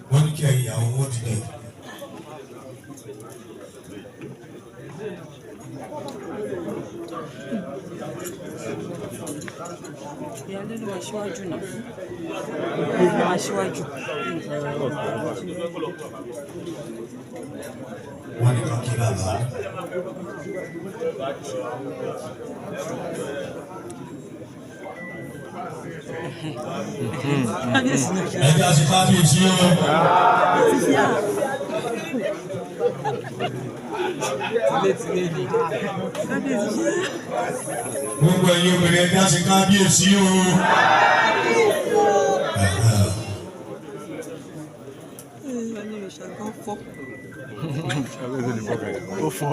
Wọ́n ní kí ẹ̀yin ìyàwó wọn dìde. Ìyáálé ló máa ṣíwájú náà. Ló máa ṣíwájú. Wọ́n ní kan kí bàbá. Kábíyèsí náà. Ẹ jẹ́ àṣẹ kábíyèsí o. Tilétilé ni. Kábíyèsí ṣe. Gbogbo ẹ̀yin obìnrin, ẹ jẹ́ àṣẹ kábíyèsí o. Ìyáálé rẹ̀ ṣàgbọ́n fọ́. Ó fọ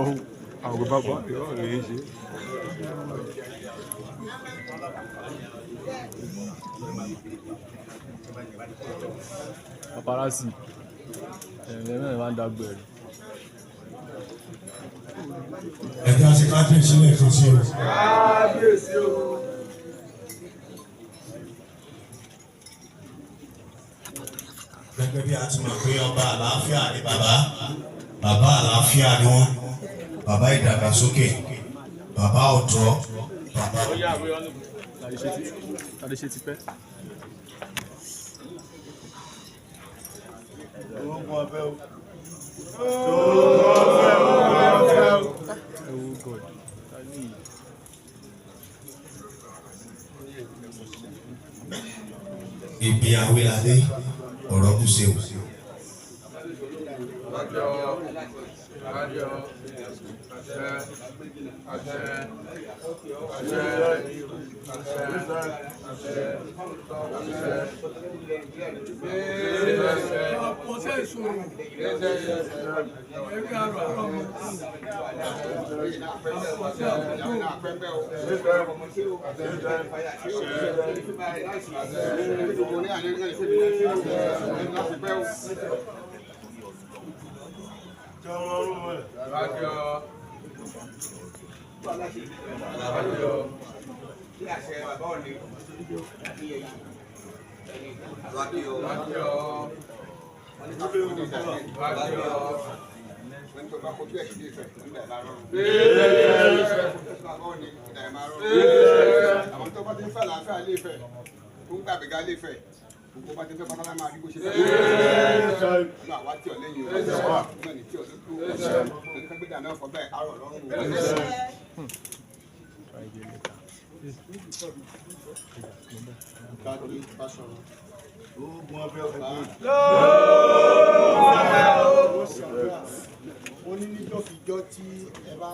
àwọn bàbá ìwọ rèé ṣe. Paparazzi ẹ̀rìn náà máa ń dágbé rẹ̀. Ẹ jẹ́ àṣẹ kábíyèsí lẹ́ẹ̀kan sí o. Gẹ́gẹ́ bí a ti mọ̀ pé ọba àlàáfíà ni bàbá, bàbá àlàáfíà ni wọ́n, bàbá ìdàgbàsókè, bàbá ọ̀dọ́, bàbá. Tàdé ṣe ti pẹ́. Ẹ wo God. Ta ni yìí? Ibi awilade ọ̀rọ̀ bùsẹ̀ o. Àwọn tó bá ti ń fẹ́ àlàáfíà lè fẹ́ tó ń gbàgbéga lè fẹ́ gbogbo bá ti ń fẹ́ pátá máa rí bó ṣe fẹ́ lọ àwa tí ò lẹ́yìn o náà ní tí ò lójú o ní kágbéga náà fọ bẹ́ẹ̀ àrọ̀ lọ́rùn o. Ó ní níjọ́kíjọ́ tí ẹ bá